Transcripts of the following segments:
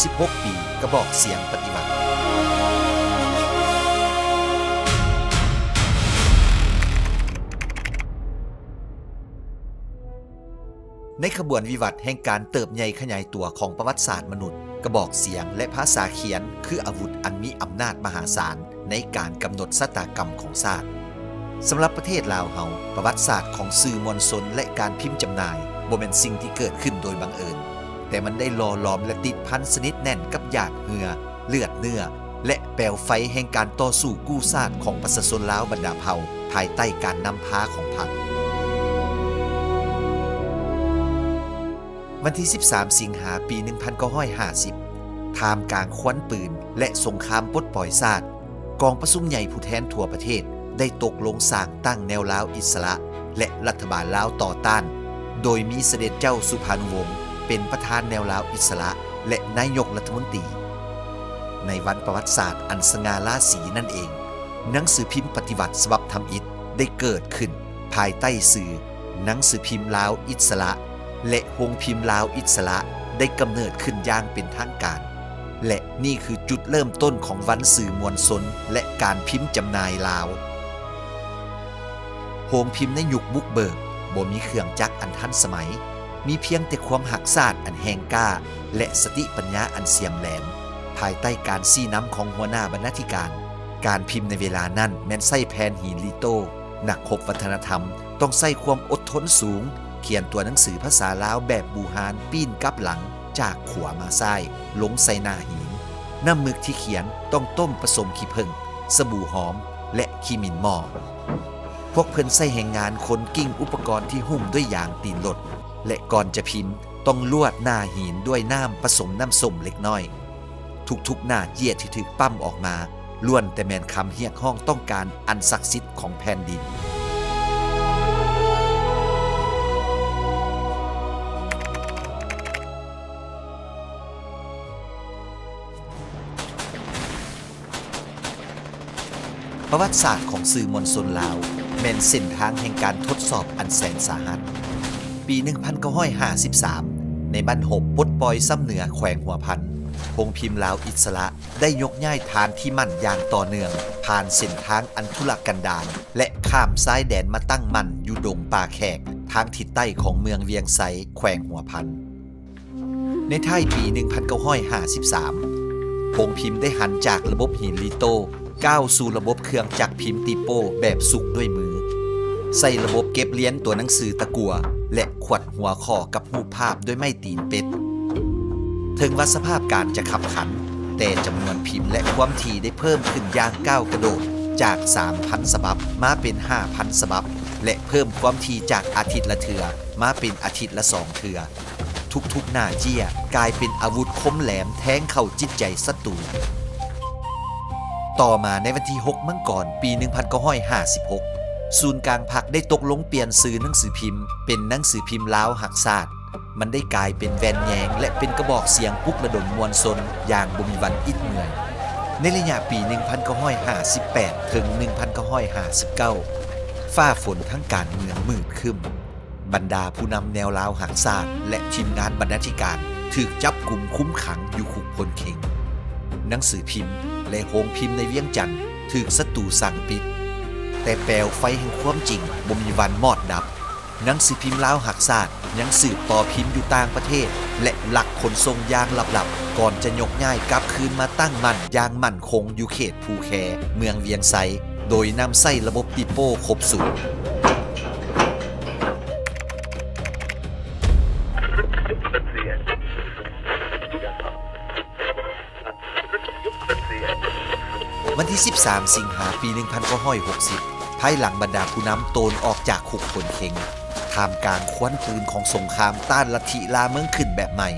ສິບຫົກປີກະບອກສຽງປະຕິວັດ. ໃນຂະບວນວິວັດແຫ່ງການເຕີບໃຫຍ່ຂະຫຍາຍຕົວຂອງປະຫວັດສາດມະນຸດ, ກະບອກສຽງ ແລະ ພາສາຂຽນຄືອາວຸດອັນມີອຳນາດມະຫາສານໃນການກຳນົດຊະຕາກຳຂອງຊາດ. ສຳລັບປະເທດລາວເຮົາ, ປະຫວັດສາດຂອງສື່ມວນຊົນ ແລະ ການພິມຈຳໜ່າຍ ບໍ່ແມ່ນສິ່ງທີ່ເກີດຂຶ້ນໂດຍບັງເອີນ, ແຕ່ມັນໄດ້ຫຼໍ່ຫຼອມ ແລະ ຕິດພັນສະໜິດແໜ້ນກັບຢາດເຫື່ອ, ເລືອດເນື້ອ ແລະ ແປວໄຟແຫ່ງການຕໍ່ສູ້ກູ້ຊາດຂອງປະຊາຊົນລາວບັນດາເຜົ່າ ພາຍໃຕ້ການນຳພາຂອງພັກ. ວັນທີສິບສາມ ສິງຫາ ປີໜຶ່ງພັນເກົ້າຮ້ອຍຫ້າສິບ, ທ່າມກາງຄວັນປືນ ແລະ ສົງຄາມປົດປ່ອຍຊາດ, ກອງປະຊຸມໃຫຍ່ຜູ້ແທນທົ່ວປະເທດ ໄດ້ຕົກລົງສ້າງຕັ້ງແນວລາວອິດສະຫຼະ ແລະ ລັດຖະບານລາວຕໍ່ຕ້ານ, ໂດຍມີສະເດັດເຈົ້າສຸພານຸວົງ ເປັນປະທານແນວລາວອິດສະຫຼະ ແລະ ນາຍົກລັດຖະມົນຕີ. ໃນວັນປະຫວັດສາດອັນສະຫງ່າລາສີນັ້ນເອງ, ໜັງສືພິມປະຕິວັດສະບັບທຳອິດໄດ້ເກີດຂຶ້ນພາຍໃຕ້ຊື່ ໜັງສືພິມລາວອິດສະຫຼະ ແລະ ໂຮງພິມລາວອິດສະຫຼະ ໄດ້ກຳເນີດຂຶ້ນຢ່າງເປັນທາງການ ແລະ ນີ້ຄືຈຸດເລີ່ມຕົ້ນຂອງວັນສື່ມວນຊົນ ແລະ ການພິມຈຳໜ່າຍລາວ. ໂຮງພິມໃນຍຸກບຸກເບີກ ບໍ່ມີເຄື່ອງຈັກອັນທັນສະໄໝ, ມີພຽງແຕ່ຄວາມຮັກຊາດອັນແຮງກ້າ ແລະ ສະຕິປັນຍາອັນສຽມແຫຼມ. ພາຍໃຕ້ການຊີ້ນຳຂອງຫົວໜ້າບັນນາທິການ, ການພິມໃນເວລານັ້ນແມ່ນໃຊ້ແຜ່ນຫີນລີໂຕ້. ນັກຮົບວັດທະນະທຳຕ້ອງໃຊ້ຄວາມອົດທົນສູງ, ຂຽນຕົວໜັງສືພາສາລາວແບບບູຮານປີ້ນກັບຫຼັງ ຈາກຂວາມາຊ້າຍ ລົງໃສ່ໜ້າຫີນ. ນ້ຳໝຶກທີ່ຂຽນຕ້ອງຕົ້ມປະສົມຂີ້ເຜິ້ງ, ສະບູຫອມ ແລະ ຂີ້ໝິ່ນໝໍ້. ພວກເພິ່ນໃຊ້ແຮງງານຄົນກິ້ງອຸປະກອນທີ່ຫຸ້ມດ້ວຍຢາງຕີນລົດ ແລະ ກ່ອນຈະພິມ ຕ້ອງລວດໜ້າຫີນດ້ວຍນ້ຳປະສົມນ້ຳສົ້ມເລັກນ້ອຍ. ທຸກໆໜ້າເຈ້ຍທີ່ຖືກປ້ຳອອກມາ ລ້ວນແຕ່ແມ່ນຄຳຮຽກຮ້ອງຕ້ອງການອັນສັກສິດຂອງແຜ່ນດິນ. ປະຫວັດສາດຂອງສື່ມວນຊົນລາວ ແມ່ນເສັ້ນທາງແຫ່ງການທົດສອບອັນແສນສາຫັດ. ປີໜຶ່ງພັນເກົ້າຮ້ອຍຫ້າສິບສາມ ໃນບັ້ນຮົບປົດປ່ອຍຊຳເໜືອແຂວງຫົວພັນ, ໂຮງພິມລາວອິດສະຫຼະ ໄດ້ຍົກຍ້າຍຖານທີ່ໝັ້ນຢ່າງຕໍ່ເນື່ອງ ຜ່ານເສັ້ນທາງອັນທຸລະກັນດານ ແລະ ຂ້າມຊາຍແດນມາຕັ້ງໝັ້ນຢູ່ດົງປ່າແຂກ ທາງທິດໃຕ້ຂອງເມືອງວຽງໄຊ ແຂວງຫົວພັນ. ໃນທ້າຍປີໜຶ່ງພັນເກົ້າຮ້ອຍຫ້າສິບສາມ ໂຮງພິມໄດ້ຫັນຈາກລະບົບຫີນລີໂຕ້ ກ້າວສູ່ລະບົບເຄື່ອງຈັກພິມຕີໂປ້ແບບສຸກດ້ວຍມື, ໃຊ້ລະບົບເກັບລຽນຕົວໜັງສືຕະກົ່ວ ແລະ ຂວັດຫົວຂໍ້ກັບຮູບພາບດ້ວຍໄມ້ ຕີນເປັດ. ເຖິງວ່າສະພາບການຈະຂັບຂັນ, ແຕ່ຈຳນວນພິມ ແລະ ຄວາມຖີ່ໄດ້ເພີ່ມຂຶ້ນຢ່າງກ້າວກະໂດດ, ຈາກສາມພັນສະບັບມາເປັນຫ້າພັນສະບັບ ແລະ ເພີ່ມຄວາມຖີ່ຈາກອາທິດລະເທື່ອມາເປັນອາທິດລະສອງເທື່ອ. ທຸກໆໜ້າເຈ້ຍກາຍເປັນອາວຸດຄົມແຫຼມແທງເຂົ້າຈິດໃຈສັດຕູ. ຕໍ່ມາໃນວັນທີຫົກ ມັງກອນ ປີໜຶ່ງພັນເກົ້າຮ້ອຍຫ້າສິບຫົກ ສູນກາງພັກໄດ້ຕົກລົງປ່ຽນຊື່ໜັງສືພິມເປັນໜັງສືພິມລາວຮັກຊາດ. ມັນໄດ້ກາຍເປັນແວ່ນແຍງ ແລະ ເປັນກະບອກສຽງປຸກລະດົມມວນຊົນຢ່າງບໍ່ມີວັນອິດເມື່ອຍ. ໃນໄລຍະປີໜຶ່ງພັນເກົ້າຮ້ອຍຫ້າສິບແປດ ເຖິງໜຶ່ງພັນເກົ້າຮ້ອຍຫ້າສິບເກົ້າ ຟ້າຝົນທາງການເມືອງມືດຄຶ້ມ. ບັນດາຜູ້ນຳແນວລາວຮັກຊາດ ແລະ ທີມງານບັນນາທິການ ຖືກຈັບກຸມຄຸມຂັງຢູ່ຄຸກພົນເຄັງ. ໜັງສືພິມ ແລະ ໂຮງພິມໃນວຽງຈັນ ຖືກສັດຕູສັ່ງປິດ, ແຕ່ແປວໄຟແຫ່ງຄວາມຈິງບໍ່ມີວັນມອດດັບ. ໜັງສືພິມລາວຮັກຊາດຍັງສືບຕໍ່ພິມຢູ່ຕ່າງປະເທດ ແລະ ລັກຂົນສົ່ງຢ່າງລັບໆ ກ່ອນຈະຍົກຍ້າຍກັບຄືນມາຕັ້ງໝັ້ນຢ່າງໝັ້ນຄົງຢູ່ເຂດພູແຄ ເມືອງວຽງໄຊ ໂດຍນຳໃຊ້ລະບົບຕີໂປ້ຄົບສູນ. ວັນທີສິບສາມ ສິງຫາ ປີໜຶ່ງພັນເກົ້າຮ້ອຍຫົກສິບ ພາຍຫຼັງບັນດາຜູ້ນຳໂຕນອອກຈາກຄຸກຂົນເຄັງ, ທ່າມກາງຄວັນປືນຂອງສົງຄາມຕ້ານລັດທິລ່າເມືອງຂຶ້ນແບບໃໝ່,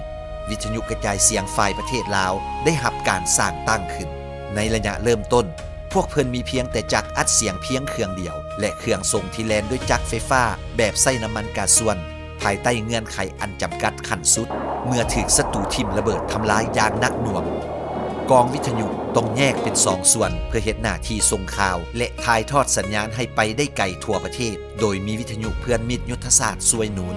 ວິທະຍຸກະຈາຍສຽງຝ່າຍປະເທດລາວໄດ້ຮັບການສ້າງຕັ້ງຂຶ້ນ. ໃນໄລຍະເລີ່ມຕົ້ນ, ພວກເພິ່ນມີພຽງແຕ່ຈັກອັດສຽງພຽງເຄື່ອງດຽວ ແລະ ເຄື່ອງສົ່ງທີ່ແລ່ນດ້ວຍຈັກໄຟຟ້າແບບໃຊ້ນ້ຳມັນກາຊວນ, ພາຍໃຕ້ເງື່ອນໄຂອັນຈຳກັດຂັ້ນສຸດ, ເມື່ອຖືກສັດຕູຖິ້ມລະເບີດທຳລາຍຢ່າງໜັກໜ່ວງ. ກອງວິທະຍຸຕ້ອງແຍກເປັນສອງສ່ວນເພື່ອເຮັດໜ້າທີ່ສົ່ງຂ່າວ ແລະ ຖ່າຍທອດສັນຍານໃຫ້ໄປໄດ້ໄກທົ່ວປະເທດ, ໂດຍມີວິທະຍຸເພື່ອນມິດຍຸດທະສາດຊ່ວຍໜູນ.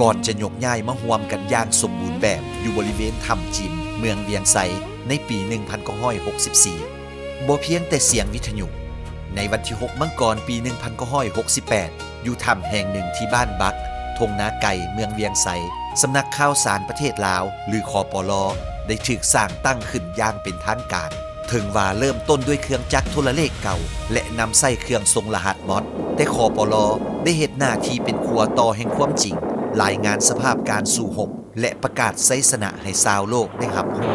ກ່ອນຈະຍົກຍ້າຍມາຮ່ວມກັນຢ່າງສົມບູນແບບຢູ່ບໍລິເວນຖ້ຳຈິມ ເມືອງວຽງໄຊ ໃນປີໜຶ່ງພັນເກົ້າຮ້ອຍຫົກສິບສີ່. ບໍ່ພຽງແຕ່ສຽງວິທະຍຸ, ໃນວັນທີຫົກ ມັງກອນ ປີໜຶ່ງພັນເກົ້າຮ້ອຍຫົກສິບແປດ ຢູ່ຖ້ຳແຫ່ງໜຶ່ງທີ່ບ້ານບັກ, ທົ່ງນາໄກ່, ເມືອງວຽງໄຊ, ສຳນັກຂ່າວສານປະເທດລາວ ຫຼື ຄປລ ໄດ້ຖືກສ້າງຕັ້ງຂຶ້ນຢ່າງເປັນທາງການ. ເຖິງວ່າເລີ່ມຕົ້ນດ້ວຍເຄື່ອງຈັກໂທລະເລກເກົ່າ ແລະ ນຳໃຊ້ເຄື່ອງສົ່ງລະຫັດມອດ, ແຕ່ ຄປລ ໄດ້ເຮັດໜ້າທີ່ເປັນຂົວຕໍ່ແຫ່ງຄວາມຈິງ, ລາຍງານສະພາບການສູ້ຮົບ ແລະ ປະກາດໄຊຊະນະໃຫ້ຊາວໂລກໄດ້ຮັບຮູ້.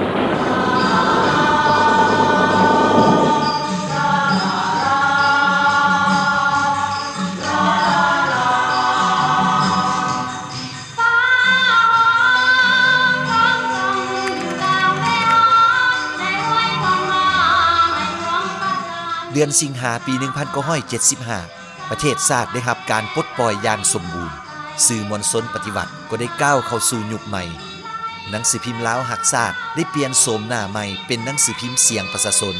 ເດືອນສິງຫາ ປີໜຶ່ງພັນເກົ້າຮ້ອຍເຈັດສິບຫ້າ ປະເທດຊາດໄດ້ຮັບການປົດປ່ອຍຢ່າງສົມບູນ, ສື່ມວນຊົນປະຕິວັດກໍໄດ້ກ້າວເຂົ້າສູ່ຍຸກໃໝ່. ໜັງສືພິມລາວຮັກຊາດໄດ້ປ່ຽນໂສມໜ້າໃໝ່ເປັນໜັງສືພິມສຽງປະຊາຊົນ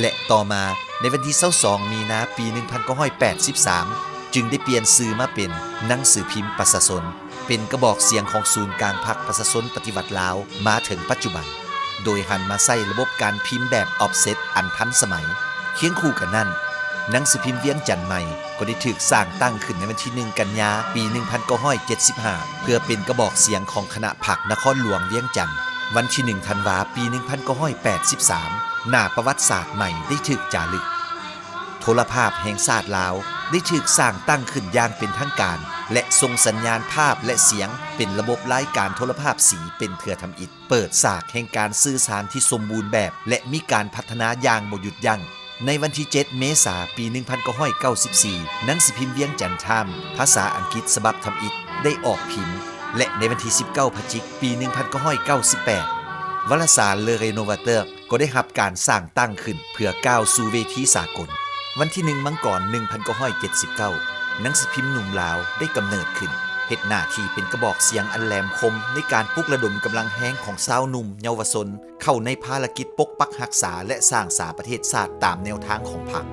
ແລະ ຕໍ່ມາໃນວັນທີຊາວສອງ ມີນາ ປີໜຶ່ງພັນເກົ້າຮ້ອຍແປດສິບສາມ ຈຶ່ງໄດ້ປ່ຽນຊື່ມາເປັນໜັງສືພິມປະຊາຊົນ, ເປັນກະບອກສຽງຂອງສູນກາງພັກປະຊາຊົນປະຕິວັດລາວມາເຖິງປັດຈຸບັນ, ໂດຍຫັນມາໃຊ້ລະບົບການພິມແບບອອບເຊັດອັນທັນສະໄໝ. ຄຽງຄູ່ກັນນັ້ນ, ໜັງສືພິມວຽງຈັນໃໝ່ກໍໄດ້ຖືກສ້າງຕັ້ງຂຶ້ນໃນວັນທີໜຶ່ງ ກັນຍາ ປີໜຶ່ງພັນເກົ້າຮ້ອຍເຈັດສິບຫ້າ ເພື່ອເປັນກະບອກສຽງຂອງຄະນະພັກນະຄອນຫຼວງວຽງຈັນ. ວັນທີໜຶ່ງ ທັນວາ ປີໜຶ່ງພັນເກົ້າຮ້ອຍແປດສິບສາມ ໜ້າປະຫວັດສາດໃໝ່ໄດ້ຖືກຈາລຶກ. ໂທລະພາບແຫ່ງຊາດລາວໄດ້ຖືກສ້າງຕັ້ງຂຶ້ນຢ່າງເປັນທາງການ ແລະ ສົ່ງສັນຍານພາບ ແລະ ສຽງເປັນລະບົບລາຍການໂທລະພາບສີເປັນເທື່ອທຳອິດ, ເປີດສາກແຫ່ງການສື່ສານທີ່ສົມບູນແບບ ແລະ ມີການພັດທະນາຢ່າງບໍ່ຢຸດຢັ້ງ. ໃນວັນທີເຈັດ ເມສາ ປີໜຶ່ງພັນເກົ້າຮ້ອຍເກົ້າສິບສີ່ ໜັງສືພິມວຽງຈັນທາມ ພາສາອັງກິດສະບັບທຳອິດໄດ້ອອກພິມ ແລະ ໃນວັນທີສິບເກົ້າ ພະຈິກ ປີໜຶ່ງພັນເກົ້າຮ້ອຍເກົ້າສິບແປດ ວາລະສານ Le Rénovateur ກໍໄດ້ຮັບການສ້າງຕັ້ງຂຶ້ນເພື່ອກ້າວສູ່ເວທີສາກົນ. ວັນທີໜຶ່ງ ມັງກອນ ໜຶ່ງພັນເກົ້າຮ້ອຍເຈັດສິບເກົ້າ ໜັງສືພິມໜຸ່ມລາວໄດ້ກຳເນີດຂຶ້ນ, ເຮັດໜ້າທີ່ເປັນກະບອກສຽງອັນແຫຼມຄົມໃນການປຸກລະດົມກຳລັງແຮງຂອງຊາວໜຸ່ມເຍົາວະຊົນ ເຂົ້າໃນພາລະກິດປົກປັກຮັກສາ ແລະ ສ້າງສາປະເທດຊາດຕາມແນວທາງຂອງພັກ.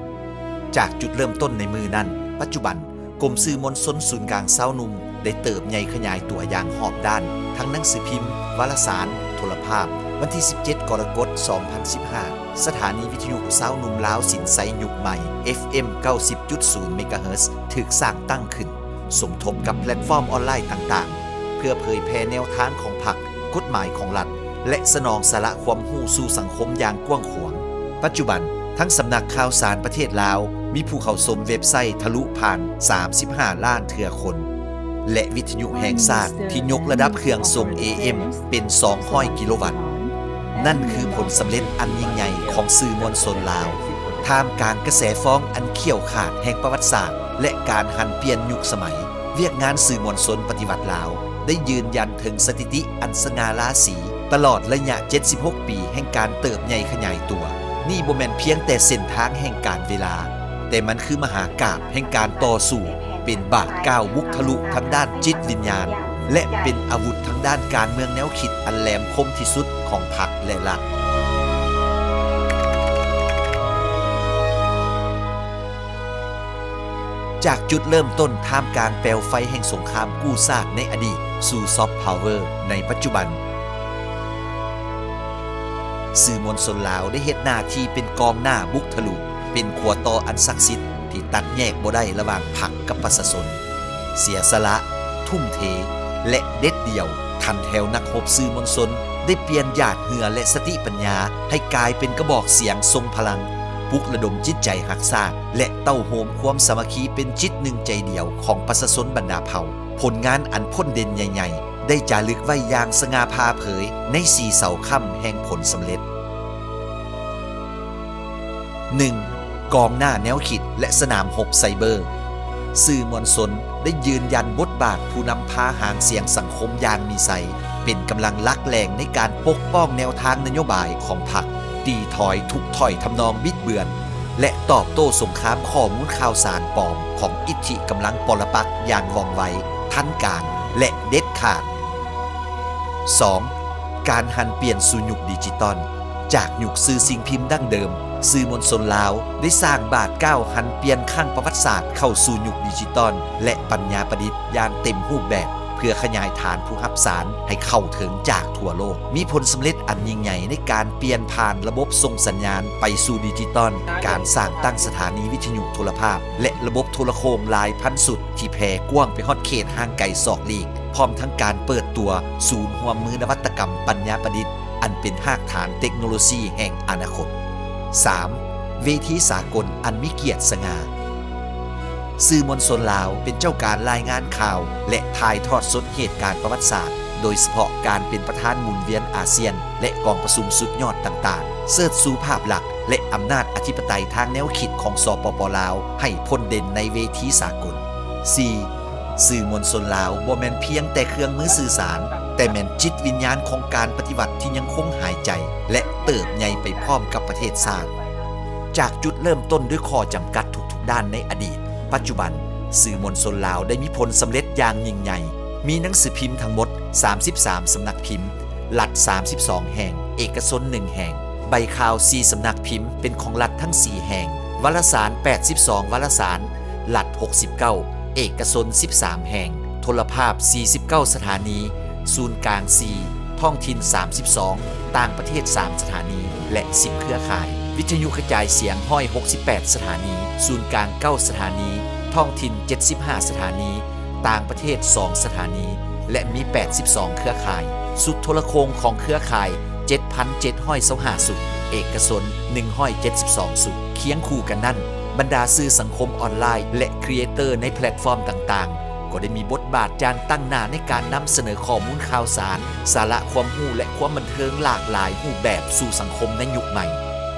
ຈາກຈຸດເລີ່ມຕົ້ນໃນມື້ນັ້ນ, ປັດຈຸບັນ, ກົມສື່ມວນຊົນສູນກາງຊາວໜຸ່ມໄດ້ເຕີບໃຫຍ່ຂະຫຍາຍຕົວຢ່າງຮອບດ້ານ, ທັງໜັງສືພິມ, ວາລະສານ, ໂທລະພາບ. ວັນທີສິບເຈັດ ກໍລະກົດ ສອງພັນສິບຫ້າ ສະຖານີວິທະຍຸຊາວໜຸ່ມລາວສິນໄຊຍຸກໃໝ່ ເອັຟເອັມ ເກົ້າສິບຈຸດສູນ ເມກາເຮີດ ຖືກສ້າງຕັ້ງຂຶ້ນ, ສົມທົບກັບແພລດຟອມອອນລາຍຕ່າງໆ ເພື່ອເຜີຍແຜ່ແນວທາງຂອງພັກ, ກົດໝາຍຂອງລັດ ແລະ ສະໜອງສາລະຄວາມຮູ້ສູ່ສັງຄົມຢ່າງກວ້າງຂວາງ. ປັດຈຸບັນ, ທັງສຳນັກຂ່າວສານປະເທດລາວ ມີຜູ້ເຂົ້າຊົມເວັບໄຊທະລຸຜ່ານສາມສິບຫ້າລ້ານເທື່ອຄົນ ແລະ ວິທະຍຸແຫ່ງຊາດທີ່ຍົກລະດັບເຄື່ອງສົ່ງ ເອເອັມ ເປັນສອງຮ້ອຍກິໂລວັດ. ນັ້ນຄືຜົນສຳເລັດອັນຍິ່ງໃຫຍ່ຂອງສື່ມວນຊົນລາວ. ທ່າມກາງກະແສຟອງອັນຂ້ຽວຂາດແຫ່ງປະຫວັດສາດ ແລະ ການຫັນປ່ຽນຍຸກສະໄໝ, ວຽກງານສື່ມວນຊົນປະຕິວັດລາວໄດ້ຢືນຢັນເຖິງສະຖິຕິອັນສະຫງ່າລາສີຕະຫຼອດໄລຍະເຈັດສິບຫົກປີແຫ່ງການເຕີບໃຫຍ່ຂະຫຍາຍຕົວ. ນີ້ບໍ່ແມ່ນພຽງແຕ່ເສັ້ນທາງແຫ່ງການເວລາ, ແຕ່ມັນຄືມະຫາກາບແຫ່ງການຕໍ່ສູ້, ເປັນບາດກ້າວບຸກທະລຸທາງດ້ານຈິດວິນຍານ ແລະ ເປັນອາວຸດທາງດ້ານການເມືອງແນວຄິດອັນແຫຼມຄົມທີ່ສຸດຂອງພັກ ແລະ ລັດ. ຈາກຈຸດເລີ່ມຕົ້ນທ່າມກາງແປວໄຟແຫ່ງສົງຄາມກູ້ຊາດໃນອະດີດ ສູ່ຊອບພາວເວີໃນປັດຈຸບັນ, ສື່ມວນຊົນລາວໄດ້ເຮັດໜ້າທີ່ເປັນກອງໜ້າບຸກທະລຸ, ເປັນຂົວຕໍ່ອັນສັກສິດທີ່ຕັດແຍກບໍ່ໄດ້ລະຫວ່າງພັກກັບປະຊາຊົນ. ເສຍສະຫຼະ, ທຸ່ມເທ ແລະ ເດັດດ່ຽວ, ຖັນແຖວນັກຮົບສື່ມວນຊົນໄດ້ປ່ຽນຢາດເຫື່ອ ແລະ ສະຕິປັນຍາໃຫ້ກາຍເປັນກະບອກສຽງຊົງພະລັງ, ປຸກລະດົມຈິດໃຈຮັກຊາດ ແລະ ເຕົ້າໂຮມຄວາມສາມັກຄີເປັນຈິດໜຶ່ງໃຈດຽວຂອງປະຊາຊົນບັນດາເຜົ່າ. ຜົນງານອັນພົ້ນເດັ່ນໃຫຍ່ໆ ໄດ້ຈາລຶກໄວ້ຢ່າງສະຫງ່າຜ່າເຜີຍໃນສີ່ເສົາຄ້ຳແຫ່ງຜົນສຳເລັດ. ໜຶ່ງ ກອງໜ້າແນວຄິດ ແລະ ສະໜາມຮົບໄຊເບີ. ສື່ມວນຊົນໄດ້ຢືນຢັນບົດບາດຜູ້ນຳພາຫາງສຽງສັງຄົມຢ່າງມີໄຊ, ເປັນກຳລັງຫຼັກແຫຼ່ງໃນການປົກປ້ອງແນວທາງນະໂຍບາຍຂອງພັກ, ຕີຖອຍທຸກຖ້ອຍທຳນອງບິດເບືອນ ແລະ ຕອບໂຕ້ສົງຄາມຂໍ້ມູນຂ່າວສານປອມຂອງອິດທິກຳລັງປໍລະປັກຢ່າງວ່ອງໄວ, ທັນການ ແລະ ເດັດຂາດ. ສອງ ການຫັນປ່ຽນສູ່ຍຸກດິຈິຕອນ. ຈາກຍຸກສື່ສິ່ງພິມດັ້ງເດີມ, ສື່ມວນຊົນລາວໄດ້ສ້າງບາດກ້າວຫັນປ່ຽນຄັ້ງປະຫວັດສາດເຂົ້າສູ່ຍຸກດິຈິຕອນ ແລະ ປັນຍາປະດິດຢ່າງເຕັມຮູບແບບ. ເພື່ອຂະຫຍາຍຖານຜູ້ຮັບສານໃຫ້ເຂົ້າເຖິງຈາກທົ່ວໂລກ, ມີຜົນສຳເລັດອັນຍິ່ງໃຫຍ່ໃນການປ່ຽນຜ່ານລະບົບສົ່ງສັນຍານໄປສູ່ດິຈິຕອນ, ການສ້າງຕັ້ງສະຖານີວິທະຍຸໂທລະພາບ ແລະ ລະບົບໂທລະໂຄ່ງຫຼາຍພັນຊຸດທີ່ແຜ່ກວ້າງໄປຮອດເຂດຫ່າງໄກສອກຫຼີກ, ພ້ອມທັງການເປີດຕົວສູນຮ່ວມມືນະວັດຕະກຳປັນຍາປະດິດ ອັນເປັນຮາກຖານເຕັກໂນໂລຊີແຫ່ງອະນາຄົດ. ສາມ. ເວທີສາກົນອັນມີກຽດສະຫງ່າ. ສື່ມວນຊົນລາວເປັນເຈົ້າການລາຍງານຂ່າວ ແລະ ຖ່າຍທອດສົດເຫດການປະຫວັດສາດ, ໂດຍສະເພາະການເປັນປະທານໝູນວຽນອາຊຽນ ແລະ ກອງປະຊຸມສຸດຍອດຕ່າງໆ, ເຊີດຊູພາບລັກ ແລະ ອຳນາດອະທິປະໄຕທາງແນວຄິດຂອງ ສປປ ລາວ ໃຫ້ພົ້ນເດັ່ນໃນເວທີສາກົນ. ສີ່. ສື່ມວນຊົນລາວບໍ່ແມ່ນພຽງແຕ່ເຄື່ອງມືສື່ສານ, ແຕ່ແມ່ນຈິດວິນຍານຂອງການປະຕິວັດທີ່ຍັງຄົງຫາຍໃຈ ແລະ ເຕີບໃຫຍ່ໄປພ້ອມກັບປະເທດຊາດ. ຈາກຈຸດເລີ່ມຕົ້ນດ້ວຍຂໍ້ຈຳກັດທຸກໆດ້ານໃນອະດີດ, ປັດຈຸບັນ ສື່ມວນຊົນລາວໄດ້ມີຜົນສຳເລັດຢ່າງຍິ່ງໃຫຍ່, ມີໜັງສືພິມທັງໝົດສາມສິບສາມສຳນັກພິມ, ລັດສາມສິບສອງແຫ່ງ, ເອກະຊົນໜຶ່ງແຫ່ງ, ໃບຂ່າວສີ່ສຳນັກພິມເປັນຂອງລັດທັງສີ່ແຫ່ງ, ວາລະສານແປດສິບສອງວາລະສານ, ລັດຫົກສິບເກົ້າ, ເອກະຊົນສິບສາມແຫ່ງ, ໂທລະພາບສີ່ສິບເກົ້າສະຖານີ, ສູນກາງສີ່, ທ້ອງຖິ່ນສາມສິບສອງ, ຕ່າງປະເທດສາມສະຖານີ ແລະ ສິບເຄືອຂ່າຍ, ວິທະຍຸກະຈາຍສຽງຮ້ອຍຫົກສິບແປດສະຖານີ, ສູນກາງເກົ້າສະຖານີ, ທ້ອງຖິ່ນເຈັດສິບຫ້າສະຖານີ, ຕ່າງປະເທດສອງສະຖານີ ແລະ ມີແປດສິບສອງເຄືອຂ່າຍ, ຊຸດໂທລະໂຄ່ງຂອງເຄືອຂ່າຍເຈັດພັນເຈັດຮ້ອຍຊາວຫ້າຊຸດ, ເອກະຊົນໜຶ່ງຮ້ອຍເຈັດສິບສອງຊຸດ. ຄຽງຄູ່ກັນນັ້ນ, ບັນດາສື່ສັງຄົມອອນລາຍ ແລະ ຄຣີເອເຕີໃນແພລດຟອມຕ່າງໆ ກໍໄດ້ມີບົດບາດຢ່າງຕັ້ງໜ້າໃນການນຳສະເໜີຂໍ້ມູນຂ່າວສານ, ສາລະຄວາມຮູ້ ແລະ ຄວາມບັນເທີງຫຼາກຫຼາຍຮູບແບບສູ່ສັງຄົມໃນຍຸກໃໝ່.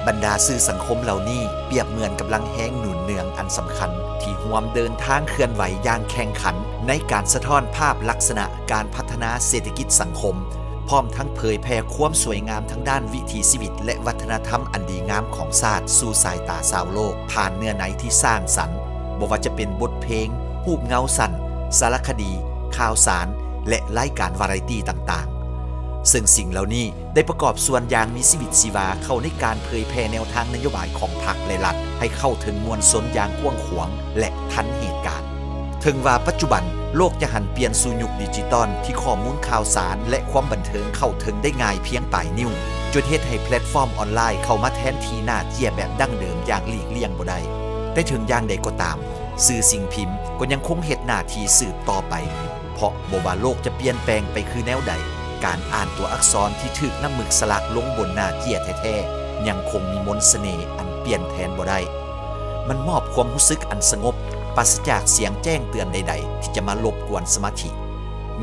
ບັນດາສື່ສັງຄົມເຫຼົ່ານີ້ປຽບເໝືອນກຳລັງແຮງໜູນເໜືອງອັນສຳຄັນ ທີ່ຮ່ວມເດີນທາງເຄື່ອນໄຫວຢ່າງແຂ່ງຂັນໃນການສະທ້ອນພາບລັກສະນະການພັດທະນາເສດຖະກິດສັງຄົມ, ພ້ອມທັງເຜີຍແຜ່ຄວາມສວຍງາມທາງດ້ານວິຖີຊີວິດ ແລະ ວັດທະນະທຳອັນດີງາມຂອງຊາດສູ່ສາຍຕາຊາວໂລກ, ຜ່ານເນື້ອໃນທີ່ສ້າງສັນ, ບໍ່ວ່າຈະເປັນບົດເພງ, ຮູບເງົາສັ້ນ, ສາລະຄະດີ, ຂ່າວສານ ແລະ ລາຍການວາໄຣຕີຕ່າງໆ. ເຊິ່ງສິ່ງເຫຼົ່ານີ້ ໄດ້ປະກອບສ່ວນຢ່າງມີຊີວິດຊີວາເຂົ້າໃນການເຜີຍແຜ່ແນວທາງນະໂຍບາຍຂອງພັກ ແລະ ລັດ ໃຫ້ເຂົ້າເຖິງມວນຊົນຢ່າງກວ້າງຂວາງ ແລະ ທັນເຫດການ. ເຖິງວ່າປັດຈຸບັນໂລກຈະຫັນປ່ຽນສູ່ຍຸກດິຈິຕອນທີ່ຂໍ້ມູນຂ່າວສານ ແລະ ຄວາມບັນເທີງເຂົ້າເຖິງໄດ້ງ່າຍພຽງປາຍນິ້ວ, ຈົນເຮັດໃຫ້ແພລດຟອມອອນລາຍເຂົ້າມາແທນທີ່ໜ້າເຈ້ຍແບບດັ້ງເດີມຢ່າງຫຼີກລ່ຽງບໍ່ໄດ້. ແຕ່ເຖິງຢ່າງໃດກໍຕາມ, ສື່ສິ່ງພິມກໍຍັງຄົງເຮັດໜ້າທີ່ສືບຕໍ່ໄປ. ເພາະບໍ່ວ່າໂລກຈະປ່ຽນແປງໄປຄືແນວໃດ, ການອ່ານຕົວອັກສອນທີ່ຖືກນ້ຳໝຶກສະຫຼັກລົງບົນໜ້າເຈ້ຍແທ້ໆ ຍັງຄົງມີມົນສະເໜ່ອັນປ່ຽນແທນບໍ່ໄດ້. ມັນມອບຄວາມຮູ້ສຶກອັນສະຫງົບ, ປາສະຈາກສຽງແຈ້ງເຕືອນໃດໆທີ່ຈະມາລົບກວນສະມາທິ.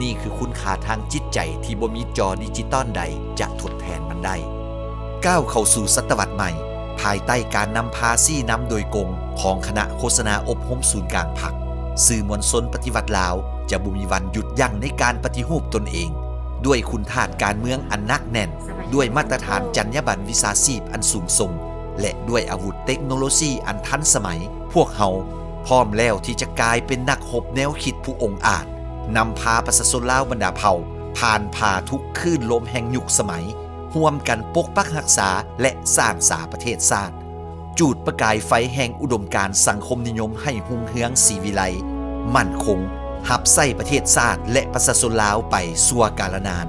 ນີ້ຄືຄຸນຄ່າທາງຈິດໃຈທີ່ບໍ່ມີຈໍດິຈິຕອນໃດຈະທົດແທນມັນໄດ້. ກ້າວເຂົ້າສູ່ສະຕະວັດໃໝ່, ພາຍໃຕ້ການນຳພາຊີ້ນຳໂດຍກົງຂອງຄະນະໂຄສະນາອົບຮົມສູນກາງພັກ, ສື່ມວນຊົນປະຕິວັດລາວຈະບໍ່ມີວັນຢຸດຢັ້ງໃນການປະຕິຮູບຕົນເອງ, ດ້ວຍຄຸນທາດການເມືອງອັນໜັກແໜ້ນ, ດ້ວຍມາດຕະຖານຈັນຍາບັນວິຊາຊີບອັນສູງສົ່ງ ແລະ ດ້ວຍອາວຸດເຕັກໂນໂລຊີອັນທັນສະໄໝ, ພວກເຮົາພ້ອມແລ້ວທີ່ຈະກາຍເປັນນັກຮົບແນວຄິດຜູ້ອົງອາດ, ນຳພາປະຊາຊົນລາວບັນດາເຜົ່າຜ່ານຜ່າທຸກຄື້ນລົມແຫ່ງຍຸກສະໄໝ, ຮ່ວມກັນປົກປັກຮັກສາ ແລະ ສ້າງສາປະເທດຊາດ, ຈູດປະກາຍໄຟແຫ່ງອຸດົມການສັງຄົມນິຍົມໃຫ້ຮຸ່ງເຮືອງສີວິໄລ, ໝັ້ນຄົງ, ຮັບໃຊ້ປະເທດຊາດ ແລະ ປະຊາຊົນລາວໄປຊົ່ວກາລະນານ.